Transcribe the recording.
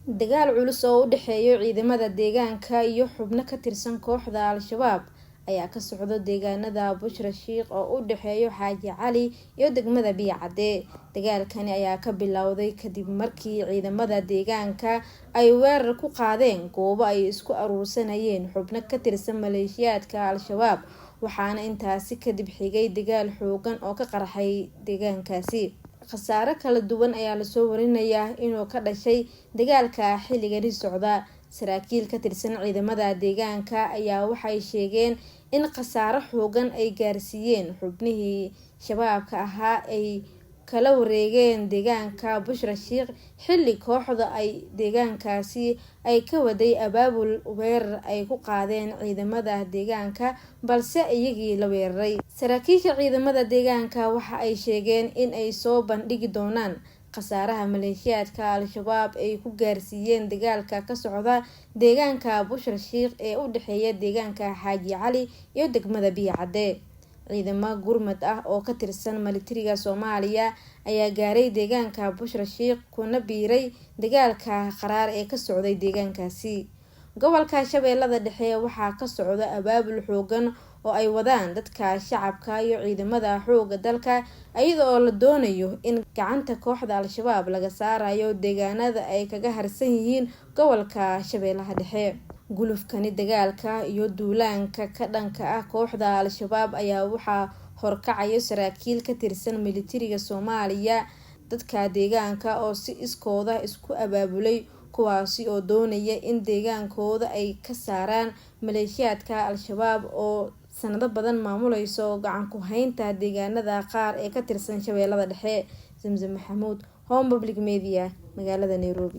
Dagaal culus oo u dhexeeya ciidamada deegaanka iyo xubno ka tirsan kooxda Al-Shabaab ayaa ka socda deegaanada Bushra Sheikh oo u dhexeeya Xaaji Cali iyo degmada Biicade. Dagaalkani ayaa ka bilowday kadib markii ciidamada deegaanka ay weerar ku qaadeen goobo ay isku aruursanayeen xubno ka tirsan maleeshiyaadka Al-Shabaab, waxaana intaasi kadib xigay dagaal xoogan oo ka qarxay deegaankaasi. Khasaare kala duwan ayaa lasoo warinayaa inuu ka dhashay dagaalka xilligani socda. Saraakiil ka tirsan ciidamada deegaanka ayaa waxay sheegeen in khasaare xoogan ay gaarsiiyeen xubnihii shabaabka ahaa ay kala wareegeen deegaanka Bushra Sheikh, xilli kooxda ay deegaankaasi ay ka waday abaabul weerar ay ku qaadeen ciidamada deegaanka, balse iyagii la weeraray. Saraakiisha ciidamada deegaanka waxa ay sheegeen in ay soo bandhigi doonaan khasaaraha maleeshiyaadka Al-Shabaab ay ku gaarsiiyeen dagaalka ka socda deegaanka Bushra Sheikh ee u dhexeeya deegaanka Xaaji Cali iyo degmada Biicade. Ciidamo gurmad ah oo ka tirsan militariga Soomaaliya ayaa gaaray deegaanka Bushra Sheikh kuna biiray dagaalka qaraar ee ka socday deegaankaasi. Gobolka Shabeellada Dhexe waxaa ka socda abaabul xoogan oo ay wadaan dadka shacabka iyo ciidamada xoogga dalka, iyada oo la doonayo in gacanta kooxda Al-Shabaab laga saarayo deegaanada ay kaga harsan yihiin gobolka Shabeellaha Dhexe. Gulufkani dagaalka iyo duulaanka ka dhanka ah kooxda Al-Shabaab ayaa waxaa horkacaya saraakiil ka tirsan militariga Soomaaliya, dadka deegaanka oo si iskooda isku abaabulay, kuwaasi oo doonaya in deegaankooda ay ka saaraan maleeshiyaadka Al-Shabaab oo sanado badan maamuleyso gacan ku haynta deegaanada qaar ee ka tirsan Shabeellada Dhexe. Zamzam Maxamuud, Home Public Media, magaalada Nairobi.